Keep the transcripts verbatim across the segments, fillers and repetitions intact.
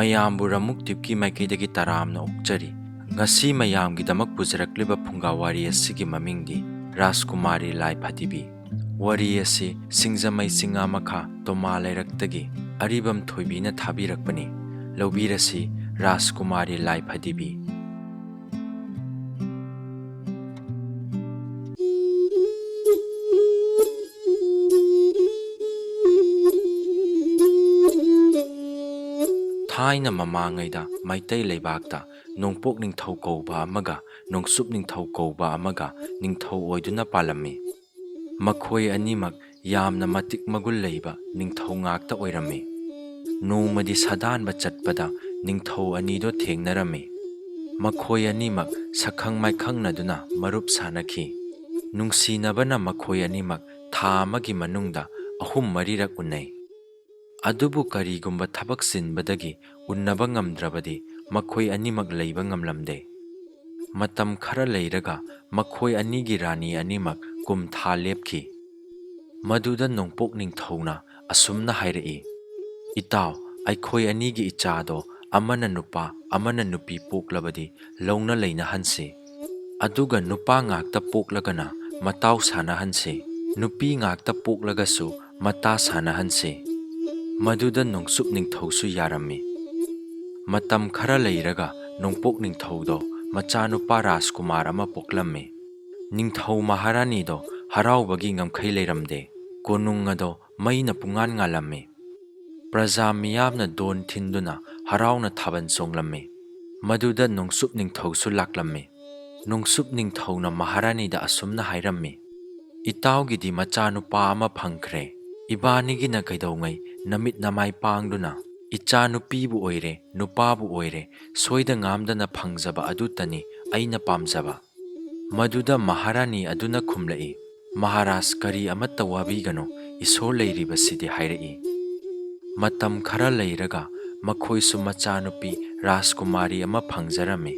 ꯃꯌꯥꯝꯕꯨ ꯔꯃꯨꯛ ꯇꯤꯞꯀꯤ ꯃꯥꯏꯀꯩꯗꯒꯤ ꯇꯔꯥꯝꯅ ꯑꯣꯛꯆꯔꯤ꯫ ꯉꯁꯤ ꯃꯌꯥꯝꯒꯤꯗꯃꯛ ꯄꯨꯖꯔꯛꯂꯤꯕ ꯐꯨꯡꯒꯥ ꯋꯥꯔꯤ ꯑꯁꯤꯒꯤ ꯃꯃꯤꯡꯗꯤ ꯔꯥꯖꯀꯨꯃꯥꯔꯤ ꯂꯥꯏꯐꯗꯤꯕꯤ꯫ ꯋꯥꯔꯤ ꯑꯁꯤ ꯁꯤꯡꯖꯃꯩ ꯆꯤꯡꯉꯥ ꯃꯈꯥ ꯇꯣꯃꯥ ꯂꯩꯔꯛꯇꯒꯤ ꯑꯔꯤꯕꯝ ꯊꯣꯏꯕꯤꯅ ꯊꯥꯕꯤꯔꯛꯄꯅꯤ꯫ ꯂꯧꯕꯤꯔꯁꯤ ꯔꯥꯖꯀꯨꯃꯥꯔꯤ ꯂꯥꯏꯐꯗꯤꯕꯤ꯫ ꯊꯥꯏꯅ ꯃꯃꯥꯡꯉꯩꯗ ꯃꯩꯇꯩ ꯂꯩꯕꯥꯛꯇ ꯅꯣꯡꯄꯣꯛ ꯅꯤꯡꯊꯧ ꯀꯧꯕ ꯑꯃꯒ ꯅꯣꯡꯆꯨꯞ ꯅꯤꯡꯊꯧ ꯀꯧꯕ ꯑꯃꯒ ꯅꯤꯡꯊꯧ ꯑꯣꯏꯗꯨꯅ ꯄꯥꯜꯂꯝꯃꯤ꯫ ꯃꯈꯣꯏ ꯑꯅꯤꯃꯛ ꯌꯥꯝꯅ ꯃꯇꯤꯛ ꯃꯒꯨꯟ ꯂꯩꯕ ꯅꯤꯡꯊꯧ ꯉꯥꯛꯇ ꯑꯣꯏꯔꯝꯃꯤ꯫ ꯅꯣꯡꯃꯗꯤ ꯁꯥꯗꯥꯟꯕ ꯆꯠꯄꯗ ꯅꯤꯡꯊꯧ ꯑꯅꯤꯗꯣ ꯊꯦꯡꯅꯔꯝꯃꯤ꯫ ꯃꯈꯣꯏ ꯑꯅꯤꯃꯛ ꯁꯛꯈꯪ ꯃꯥꯏꯈꯪꯅꯗꯨꯅ ꯃꯔꯨꯞ ꯁꯥꯅꯈꯤ꯫ ꯅꯨꯡꯁꯤꯅꯕꯅ ꯃꯈꯣꯏ ꯑꯅꯤꯃꯛ ꯊꯥ ꯑꯃꯒꯤ ꯃꯅꯨꯡꯗ ꯑꯍꯨꯝ ꯃꯔꯤꯔꯛ ꯎꯅꯩ꯫ ꯑꯗꯨꯕꯨ ꯀꯔꯤꯒꯨꯝꯕ ꯊꯕꯛ ꯆꯤꯟꯕꯗꯒꯤ ꯎꯅꯕ ꯉꯝꯗ꯭ꯔꯕꯗꯤ ꯃꯈꯣꯏ ꯑꯅꯤꯃꯛ ꯂꯩꯕ ꯉꯝꯂꯝꯗꯦ꯫ ꯃꯇꯝ ꯈꯔ ꯂꯩꯔꯒ ꯃꯈꯣꯏ ꯑꯅꯤꯒꯤ ꯔꯥꯅꯤ ꯑꯅꯤꯃꯛ ꯀꯨꯝ ꯊꯥ ꯂꯦꯞꯈꯤ꯫ ꯃꯗꯨꯗ ꯅꯣꯡꯄꯣꯛ ꯅꯤꯡꯊꯧꯅ ꯑꯁꯨꯝꯅ ꯍꯥꯏꯔꯛꯏ, "ꯏꯇꯥꯎ, ꯑꯩꯈꯣꯏ ꯑꯅꯤꯒꯤ ꯏꯆꯥꯗꯣ ꯑꯃꯅ ꯅꯨꯄꯥ ꯑꯃꯅ ꯅꯨꯄꯤ ꯄꯣꯛꯂꯕꯗꯤ ꯂꯧꯅ ꯂꯩꯅꯍꯟꯁꯤ꯫ ꯑꯗꯨꯒ ꯅꯨꯄꯥ ꯉꯥꯛꯇ ꯄꯣꯛꯂꯒꯅ ꯃꯇꯥꯎ ꯁꯥꯟꯅꯍꯟꯁꯤ, ꯅꯨꯄꯤ ꯉꯥꯛꯇ ꯄꯣꯛꯂꯒꯁꯨ ꯃꯇꯥ ꯁꯥꯟꯅꯍꯟꯁꯤ"꯫ ꯃꯗꯨꯗ ꯅꯣꯡꯆꯨꯞ ꯅꯤꯡꯊꯧꯁꯨ ꯌꯥꯔꯝꯃꯤ꯫ ꯃꯇꯝ ꯈꯔ ꯂꯩꯔꯒ ꯅꯣꯡꯄꯣꯛ ꯅꯤꯡꯊꯧꯗꯣ ꯃꯆꯥꯅꯨꯄꯥ ꯔꯥꯖꯀꯨꯃꯥꯔ ꯑꯃ ꯄꯣꯛꯂꯝꯃꯤ꯫ ꯅꯤꯡꯊꯧ ꯃꯍꯥꯔꯥꯅꯤꯗꯣ ꯍꯔꯥꯎꯕꯒꯤ ꯉꯝꯈꯩ ꯂꯩꯔꯝꯗꯦ꯫ ꯀꯣꯅꯨꯡ ꯑꯗꯣ ꯃꯩꯅ ꯄꯨꯡꯉꯥꯟ ꯉꯥꯜꯂꯝꯃꯤ꯫ ꯄ꯭ꯔꯖꯥ ꯃꯤꯌꯥꯝꯅ ꯗꯣꯟ ꯊꯤꯟꯗꯨꯅ ꯍꯔꯥꯎꯅ ꯊꯥꯕꯜ ꯆꯣꯡꯂꯝꯃꯤ꯫ ꯃꯗꯨꯗ ꯅꯣꯡꯆꯨꯞ ꯅꯤꯡꯊꯧꯁꯨ ꯂꯥꯛꯂꯝꯃꯤ꯫ ꯅꯣꯡꯆꯨꯞ ꯅꯤꯡꯊꯧꯅ ꯃꯍꯥꯔꯥꯅꯤꯗ ꯑꯁꯨꯝꯅ ꯍꯥꯏꯔꯝꯃꯤ, "ꯏꯇꯥꯎꯒꯤꯗꯤ ꯃꯆꯥꯅꯨꯄꯥ ꯑꯃ ꯐꯪꯈ꯭ꯔꯦ꯫ ꯏꯕꯥꯅꯤꯒꯤꯅ ꯀꯩꯗꯧꯉꯩ ꯅꯃꯤꯠ ꯅꯃꯥꯏ ꯄꯥꯡꯗꯨꯅ ꯏꯆꯥ ꯅꯨꯄꯤꯕꯨ ꯑꯣꯏꯔꯦ, ꯅꯨꯄꯥꯕꯨ ꯑꯣꯏꯔꯦ, ꯁꯣꯏꯗ ꯉꯥꯝꯗꯅ ꯐꯪꯖꯕ ꯑꯗꯨꯇꯅꯤ ꯑꯩꯅ ꯄꯥꯝꯖꯕ"꯫ ꯃꯗꯨꯗ ꯃꯍꯥꯔꯥꯅꯤ ꯑꯗꯨꯅ ꯈꯨꯝꯂꯛꯏ, "ꯃꯍꯥꯔꯥꯖ, ꯀꯔꯤ ꯑꯃꯠꯇ ꯋꯥꯕꯤꯒꯅꯨ, ꯏꯁꯣꯔ ꯂꯩꯔꯤꯕꯁꯤꯗꯤ" ꯍꯥꯏꯔꯛꯏ꯫ ꯃꯇꯝ ꯈꯔ ꯂꯩꯔꯒ ꯃꯈꯣꯏꯁꯨ ꯃꯆꯥꯅꯨꯄꯤ ꯔꯥꯖꯀꯨꯃꯥꯔꯤ ꯑꯃ ꯐꯪꯖꯔꯝꯃꯤ꯫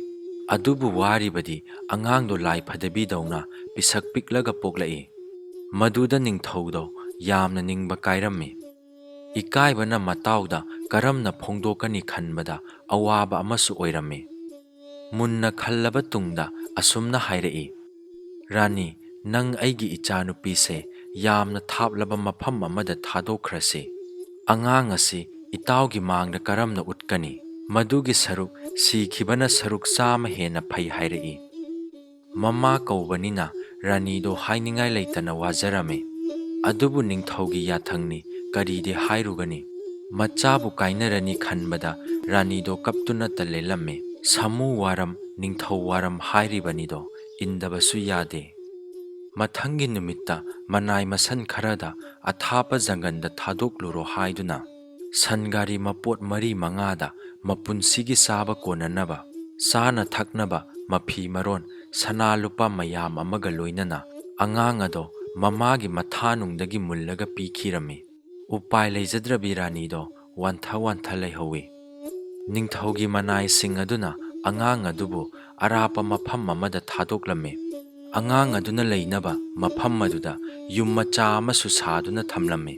ꯑꯗꯨꯕꯨ ꯋꯥꯔꯤꯕꯗꯤ ꯑꯉꯥꯡꯗꯣ ꯂꯥꯏ ꯐꯗꯕꯤꯗꯧꯅ ꯄꯤꯁꯛ ꯄꯤꯛꯂꯒ ꯄꯣꯛꯂꯛꯏ꯫ ꯃꯗꯨꯗ ꯅꯤꯡꯊꯧꯗꯣ ꯌꯥꯝꯅ ꯅꯤꯡꯕ ꯀꯥꯏꯔꯝꯃꯤ꯫ ꯏꯀꯥꯏꯕꯅ ꯃꯇꯥꯎꯗ ꯀꯔꯝꯅ ꯐꯣꯡꯗꯣꯛꯀꯅꯤ ꯈꯟꯕꯗ ꯑꯋꯥꯕ ꯑꯃꯁꯨ ꯑꯣꯏꯔꯝꯃꯤ꯫ ꯃꯨꯟꯅ ꯈꯜꯂꯕ ꯇꯨꯡꯗ ꯑꯁꯨꯝꯅ ꯍꯥꯏꯔꯛꯏ, "ꯔꯥꯅꯤ, ꯅꯪ ꯑꯩꯒꯤ ꯏꯆꯥꯅꯨꯄꯤꯁꯦ ꯌꯥꯝꯅ ꯊꯥꯞꯂꯕ ꯃꯐꯝ ꯑꯃꯗ ꯊꯥꯗꯣꯛꯈ꯭ꯔꯁꯤ꯫ ꯑꯉꯥꯡ ꯑꯁꯤ ꯏꯇꯥꯎꯒꯤ ꯃꯥꯡꯗ ꯀꯔꯝꯅ ꯎꯠꯀꯅꯤ? ꯃꯗꯨꯒꯤ ꯁꯔꯨꯛ ꯁꯤꯈꯤꯕꯅ ꯁꯔꯨꯛ ꯆꯥꯝꯃ ꯍꯦꯟꯅ ꯐꯩ" ꯍꯥꯏꯔꯛꯏ꯫ ꯃꯃꯥ ꯀꯧꯕꯅꯤꯅ ꯔꯥꯅꯤꯗꯣ ꯍꯥꯏꯅꯤꯡꯉꯥꯏ ꯂꯩꯇꯅ ꯋꯥꯖꯔꯝꯃꯤ꯫ ꯑꯗꯨꯕꯨ ꯅꯤꯡꯊꯧꯒꯤ ꯌꯥꯊꯪꯅꯤ, ꯀꯔꯤꯗꯤ ꯍꯥꯏꯔꯨꯒꯅꯤ? ꯃꯆꯥꯕꯨ ꯀꯥꯏꯅꯔꯅꯤ ꯈꯟꯕꯗ ꯔꯥꯅꯤꯗꯣ ꯀꯞꯇꯨꯅꯇ ꯂꯦꯜꯂꯝꯃꯤ꯫ ꯁꯥꯃꯨ ꯋꯥꯔꯝ, ꯅꯤꯡꯊꯧ ꯋꯥꯔꯝ ꯍꯥꯏꯔꯤꯕꯅꯤꯗꯣ, ꯏꯟꯗꯕꯁꯨ ꯌꯥꯗꯦ꯫ ꯃꯊꯪꯒꯤ ꯅꯨꯃꯤꯠꯇ ꯃꯅꯥꯏ ꯃꯁꯟ ꯈꯔꯗ ꯑꯊꯥꯞꯄ ꯖꯪꯒꯟꯗ ꯊꯥꯗꯣꯛꯂꯨꯔꯣ ꯍꯥꯏꯗꯨꯅ ꯁꯟ ꯒꯥꯔꯤ ꯃꯄꯣꯠ ꯃꯔꯤ ꯃꯉꯥꯗ ꯃꯄꯨꯟꯁꯤꯒꯤ ꯆꯥꯕ ꯀꯣꯟꯅꯅꯕ ꯆꯥꯅ ꯊꯛꯅꯕ, ꯃꯐꯤ ꯃꯔꯣꯟ, ꯁꯅꯥ ꯂꯨꯄꯥ ꯃꯌꯥꯝ ꯑꯃꯒ ꯂꯣꯏꯅꯅ ꯑꯉꯥꯡ ꯑꯗꯣ ꯃꯃꯥꯒꯤ ꯃꯊꯥꯅꯨꯡꯗꯒꯤ ꯃꯨꯜꯂꯒ ꯄꯤꯈꯤꯔꯝꯃꯤ꯫ ꯎꯄꯥꯏ ꯂꯩꯖꯗ꯭ꯔꯕꯤ ꯔꯥꯅꯤꯗꯣ ꯋꯥꯟꯊ ꯋꯥꯟꯊ ꯂꯩꯍꯧꯋꯤ꯫ ꯅꯤꯡꯊꯧꯒꯤ ꯃꯅꯥꯏꯁꯤꯡ ꯑꯗꯨꯅ ꯑꯉꯥꯡ ꯑꯗꯨꯕꯨ ꯑꯔꯥꯞꯄ ꯃꯐꯝ ꯑꯃꯗ ꯊꯥꯗꯣꯛꯂꯝꯃꯤ꯫ ꯑꯉꯥꯡ ꯑꯗꯨꯅ ꯂꯩꯅꯕ ꯃꯐꯝ ꯑꯗꯨꯗ ꯌꯨꯝ ꯃꯆꯥ ꯑꯃꯁꯨ ꯁꯥꯗꯨꯅ ꯊꯝꯂꯝꯃꯤ꯫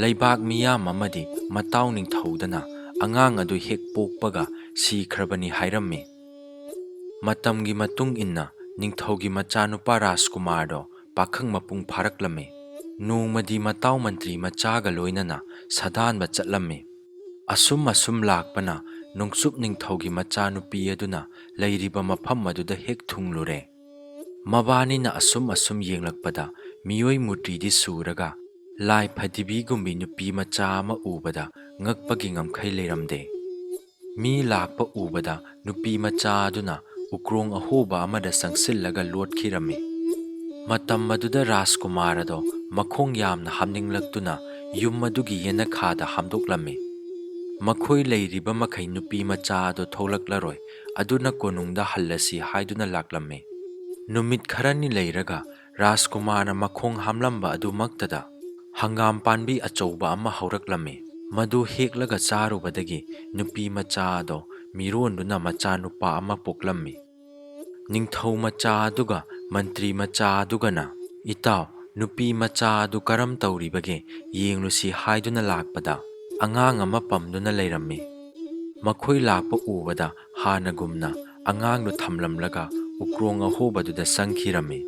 ꯂꯩꯕꯥꯛ ꯃꯤꯌꯥꯝ ꯑꯃꯗꯤ ꯃꯇꯥꯎ ꯅꯤꯡꯊꯧꯗꯅ ꯑꯉꯥꯡ ꯑꯗꯨ ꯍꯦꯛ ꯄꯣꯛꯄꯒ ꯁꯤꯈ꯭ꯔꯕꯅꯤ ꯍꯥꯏꯔꯝꯃꯤ꯫ ꯃꯇꯝꯒꯤ ꯃꯇꯨꯡ ꯏꯟꯅ ꯅꯤꯡꯊꯧꯒꯤ ꯃꯆꯥꯅꯨꯄꯥ ꯔꯥꯖꯀꯨꯃꯥꯔꯗꯣ ꯄꯥꯈꯪ ꯃꯄꯨꯡ ꯐꯥꯔꯛꯂꯝꯃꯤ꯫ ꯅꯣꯡꯃꯗꯤ ꯃꯇꯥꯎ ꯃꯟꯇ꯭ꯔꯤ ꯃꯆꯥꯒ ꯂꯣꯏꯅꯅ ꯁꯥꯗꯥꯟꯕ ꯆꯠꯂꯝꯃꯤ꯫ ꯑꯁꯨꯝ ꯑꯁꯨꯝ ꯂꯥꯛꯄꯅ ꯅꯣꯡꯆꯨꯞ ꯅꯤꯡꯊꯧꯒꯤ ꯃꯆꯥꯅꯨꯄꯤ ꯑꯗꯨꯅ ꯂꯩꯔꯤꯕ ꯃꯐꯝ ꯑꯗꯨꯗ ꯍꯦꯛ ꯊꯨꯡꯂꯨꯔꯦ꯫ ꯃꯕꯥꯅꯤꯅ ꯑꯁꯨꯝ ꯑꯁꯨꯝ ꯌꯦꯡꯂꯛꯄꯗ ꯃꯤꯑꯣꯏ ꯃꯨꯔꯇꯤꯗꯤ ꯁꯨꯔꯒ ꯂꯥꯏ ꯐꯗꯤꯕꯤꯒꯨꯝꯕꯤ ꯅꯨꯄꯤ ꯃꯆꯥ ꯑꯃ ꯎꯕꯗ ꯉꯛꯄꯒꯤ ꯉꯝꯈꯩ ꯂꯩꯔꯝꯗꯦ꯫ ꯃꯤ ꯂꯥꯛꯄ ꯎꯕꯗ ꯅꯨꯄꯤ ꯃꯆꯥ ꯑꯗꯨꯅ ꯎꯀ꯭ꯔꯣꯡ ꯑꯍꯣꯕ ꯑꯃꯗ ꯆꯪꯁꯤꯜꯂꯒ ꯂꯣꯠꯈꯤꯔꯝꯃꯤ꯫ ꯃꯇꯝ ꯑꯗꯨꯗ ꯔꯥꯖꯀꯨꯃꯥꯔ ꯑꯗꯣ ꯃꯈꯣꯡ ꯌꯥꯝꯅ ꯍꯥꯝꯅꯤꯡꯂꯛꯇꯨꯅ ꯌꯨꯝ ꯑꯗꯨꯒꯤ ꯌꯦꯅꯈꯥꯗ ꯍꯥꯝꯗꯣꯛꯂꯝꯃꯤ꯫ ꯃꯈꯣꯏ ꯂꯩꯔꯤꯕ ꯃꯈꯩ ꯅꯨꯄꯤ ꯃꯆꯥ ꯑꯗꯣ ꯊꯣꯛꯂꯛꯂꯔꯣꯏ, ꯑꯗꯨꯅ ꯀꯣꯅꯨꯡꯗ ꯍꯜꯂꯁꯤ ꯍꯥꯏꯗꯨꯅ ꯂꯥꯛꯂꯝꯃꯤ꯫ ꯅꯨꯃꯤꯠ ꯈꯔꯅꯤ ꯂꯩꯔꯒ ꯔꯥꯖꯀꯨꯃꯥꯔꯅ ꯃꯈꯣꯡ ꯍꯥꯝꯂꯝꯕ ꯑꯗꯨꯃꯛꯇꯗ ꯍꯪꯒꯥꯝ ꯄꯥꯟꯕꯤ ꯑꯆꯧꯕ ꯑꯃ ꯍꯧꯔꯛꯂꯝꯃꯤ꯫ ꯃꯗꯨ ꯍꯦꯛꯂꯒ ꯆꯥꯔꯨꯕꯗꯒꯤ ꯅꯨꯄꯤ ꯃꯆꯥ ꯑꯗꯣ ꯃꯤꯔꯣꯟꯗꯨꯅ ꯃꯆꯥꯅꯨꯄꯥ ꯑꯃ ꯄꯣꯛꯂꯝꯃꯤ꯫ ꯅꯤꯡꯊꯧ ꯃꯆꯥ ꯑꯗꯨꯒ ꯃꯟꯇ꯭ꯔꯤ ꯃꯆꯥ ꯑꯗꯨꯒꯅ, "ꯏꯇꯥꯎ, ꯅꯨꯄꯤ ꯃꯆꯥ ꯑꯗꯨ ꯀꯔꯝ ꯇꯧꯔꯤꯕꯒꯦ ꯌꯦꯡꯂꯨꯁꯤ ꯍꯥꯏꯗꯨꯅ ꯂꯥꯛꯄꯗ, ꯑꯉꯥꯡ ꯑꯃ ꯄꯝꯗꯨꯅ ꯂꯩꯔꯝꯃꯤ꯫ ꯃꯈꯣꯏ ꯂꯥꯛꯄ ꯎꯕꯗ ꯍꯥꯟꯅꯒꯨꯝꯅ ꯑꯉꯥꯡꯗꯨ ꯊꯝꯂꯝꯂꯒ ꯎꯀ꯭ꯔꯣꯡ ꯑꯍꯣꯕꯗꯨꯗ ꯆꯪꯈꯤꯔꯝꯃꯤ꯫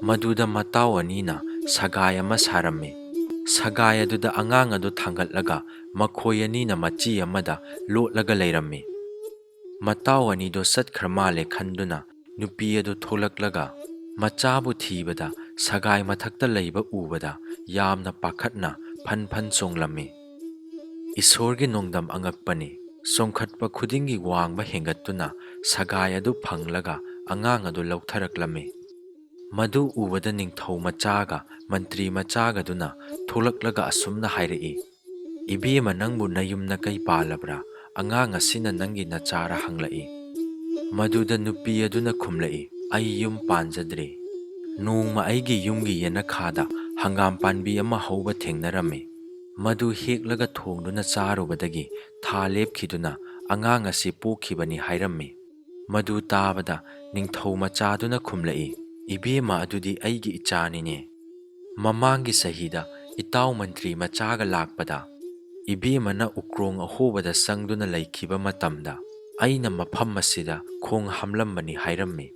ꯃꯗꯨꯗ ꯃꯇꯥꯎ ꯑꯅꯤꯅ ꯁꯒꯥꯏ ꯑꯃ ꯁꯥꯔꯝꯃꯤ꯫ ꯁꯒꯥꯏ ꯑꯗꯨꯗ ꯑꯉꯥꯡ ꯑꯗꯨ ꯊꯥꯡꯒꯠꯂꯒ ꯃꯈꯣꯏ ꯑꯅꯤꯅ ꯃꯆꯤ ꯑꯃꯗ ꯂꯣꯠꯂꯒ ꯂꯩꯔꯝꯃꯤ꯫ ꯃꯇꯥꯎ ꯑꯅꯤꯗꯣ ꯆꯠꯈ꯭ꯔ ꯃꯥꯜꯂꯦ ꯈꯟꯗꯨꯅ ꯅꯨꯄꯤ ꯑꯗꯨ ꯊꯣꯛꯂꯛꯂꯒ ꯃꯆꯥꯕꯨ ꯊꯤꯕꯗ ꯁꯒꯥꯏ ꯃꯊꯛꯇ ꯂꯩꯕ ꯎꯕꯗ ꯌꯥꯝꯅ ꯄꯥꯈꯠꯅ ꯐꯟ ꯐꯟ ꯆꯣꯡꯂꯝꯃꯤ꯫ ꯏꯁꯣꯔꯒꯤ ꯅꯣꯡꯗꯝ ꯑꯉꯛꯄꯅꯤ꯫ ꯆꯣꯡꯈꯠꯄ ꯈꯨꯗꯤꯡꯒꯤ ꯋꯥꯡꯕ ꯍꯦꯟꯒꯠꯇꯨꯅ ꯁꯒꯥꯏ ꯑꯗꯨ ꯐꯪꯂꯒ ꯑꯉꯥꯡ ꯑꯗꯨ ꯂꯧꯊꯔꯛꯂꯝꯃꯤ꯫ ꯃꯗꯨ ꯎꯕꯗ ꯅꯤꯡꯊꯧ ꯃꯆꯥꯒ ꯃꯟꯇ꯭ꯔꯤ ꯃꯆꯥꯒꯗꯨꯅ ꯊꯣꯛꯂꯛꯂꯒ ꯑꯁꯨꯝꯅ ꯍꯥꯏꯔꯛꯏ, "ꯏꯕꯦꯝꯃ, ꯅꯪꯕꯨ ꯅꯌꯨꯝ ꯅꯀꯩ ꯄꯥꯜꯂꯕ꯭ꯔꯥ? ꯑꯉꯥꯡ ꯑꯁꯤꯅ ꯅꯪꯒꯤ ꯅꯆꯥꯔ?" ꯍꯪꯂꯛꯏ꯫ ꯃꯗꯨꯗ ꯅꯨꯄꯤ ꯑꯗꯨꯅ ꯈꯨꯝꯂꯛꯏ, "ꯑꯩ ꯌꯨꯝ ꯄꯥꯟꯖꯗ꯭ꯔꯤ꯫ ꯅꯣꯡꯃ ꯑꯩꯒꯤ ꯌꯨꯝꯒꯤ ꯌꯦꯅꯈꯥꯗ ꯍꯪꯒꯥꯝ ꯄꯥꯟꯕꯤ ꯑꯃ ꯍꯧꯕ ꯊꯦꯡꯅꯔꯝꯃꯤ꯫ ꯃꯗꯨ ꯍꯦꯛꯂꯒ ꯊꯣꯡꯗꯨꯅ ꯆꯥꯔꯨꯕꯗꯒꯤ ꯊꯥ ꯂꯦꯞꯈꯤꯗꯨꯅ ꯑꯉꯥꯡ ꯑꯁꯤ ꯄꯣꯛꯈꯤꯕꯅꯤ" ꯍꯥꯏꯔꯝꯃꯤ꯫ ꯃꯗꯨ ꯇꯥꯕꯗ ꯅꯤꯡꯊꯧ ꯃꯆꯥꯗꯨꯅ ꯈꯨꯝꯂꯛꯏ, "ꯏꯕꯦꯝꯃ ꯑꯗꯨꯗꯤ ꯑꯩꯒꯤ ꯏꯆꯥꯅꯤꯅꯦ꯫ ꯃꯃꯥꯡꯒꯤ ꯆꯍꯤꯗ ꯏꯇꯥꯎ ꯃꯟꯇ꯭ꯔꯤ ꯃꯆꯥꯒ ꯂꯥꯛꯄꯗ ꯏꯕꯦꯝꯃꯅ ꯎꯀ꯭ꯔꯣꯡ ꯑꯍꯣꯕꯗ ꯆꯪꯗꯨꯅ ꯂꯩꯈꯤꯕ ꯃꯇꯝꯗ ꯑꯩꯅ ꯃꯐꯝ ꯑꯁꯤꯗ ꯈꯣꯡ ꯍꯥꯝꯂꯝꯕꯅꯤ" ꯍꯥꯏꯔꯝꯃꯤ꯫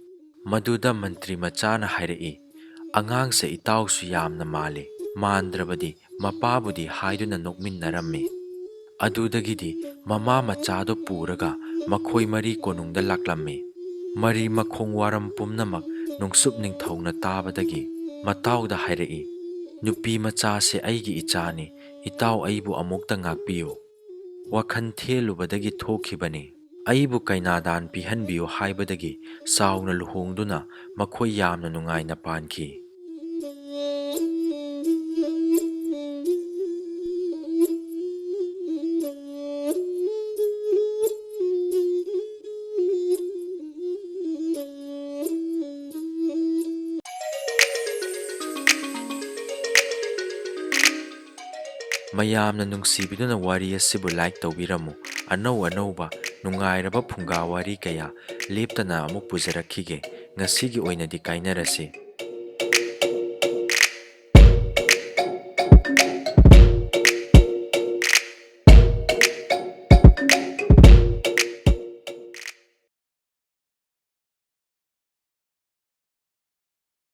ꯃꯗꯨꯗ ꯃꯟꯇ꯭ꯔꯤ ꯃꯆꯥꯅ ꯍꯥꯏꯔꯛꯏ, "ꯑꯉꯥꯡꯁꯦ ꯏꯇꯥꯎꯁꯨ ꯌꯥꯝꯅ ꯃꯥꯜꯂꯤ, ꯃꯥꯟꯗ꯭ꯔꯕꯗꯤ ꯃꯄꯥꯕꯨꯗꯤ" ꯍꯥꯏꯗꯨꯅ ꯅꯣꯛꯃꯤꯟꯅꯔꯝꯃꯤ꯫ ꯑꯗꯨꯗꯒꯤꯗꯤ ꯃꯃꯥ ꯃꯆꯥꯗꯣ ꯄꯨꯔꯒ ꯃꯈꯣꯏ ꯃꯔꯤ ꯀꯣꯅꯨꯡꯗ ꯂꯥꯛꯂꯝꯃꯤ꯫ ꯃꯔꯤ ꯃꯈꯣꯡ ꯋꯥꯔꯝ ꯄꯨꯝꯅꯃꯛ ꯅꯣꯡꯆꯨꯞ ꯅꯤꯡꯊꯧꯅ ꯇꯥꯕꯗꯒꯤ ꯃꯇꯥꯎꯗ ꯍꯥꯏꯔꯛꯏ, "ꯅꯨꯄꯤ ꯃꯆꯥꯁꯦ ꯑꯩꯒꯤ ꯏꯆꯥꯅꯤ, ꯏꯇꯥꯎ ꯑꯩꯕꯨ ꯑꯃꯨꯛꯇ ꯉꯥꯛꯄꯤꯌꯨ꯫ ꯋꯥꯈꯜ ꯊꯦꯜꯂꯨꯕꯗꯒꯤ ꯊꯣꯛꯈꯤꯕꯅꯤ꯫ ꯑꯩꯕꯨ ꯀꯩꯅꯥꯗꯥꯟ ꯄꯤꯍꯟꯕꯤꯌꯨ" ꯍꯥꯏꯕꯗꯒꯤ ꯆꯥꯎꯅ ꯂꯨꯍꯣꯡꯗꯨꯅ ꯃꯈꯣꯏ ꯌꯥꯝꯅ ꯅꯨꯡꯉꯥꯏꯅ ꯄꯥꯟꯈꯤ꯫ ꯃꯌꯥꯝꯅ ꯅꯨꯡꯁꯤꯕꯤꯗꯨꯅ ꯋꯥꯔꯤ ꯑꯁꯤꯕꯨ like ꯇꯧꯕꯤꯔꯝꯃꯨ꯫ ꯑꯅꯧ ꯑꯅꯧꯕ ꯅꯨꯡꯉꯥꯏꯔꯕ ꯐꯨꯡꯒꯥ ꯋꯥꯔꯤ ꯀꯌꯥ ꯂꯦꯞꯇꯅ ꯑꯃꯨꯛ ꯄꯨꯖꯔꯛꯈꯤꯒꯦ꯫ ꯉꯁꯤꯒꯤ ꯑꯣꯏꯅꯗꯤ ꯀꯥꯏꯅꯔꯁꯤ꯫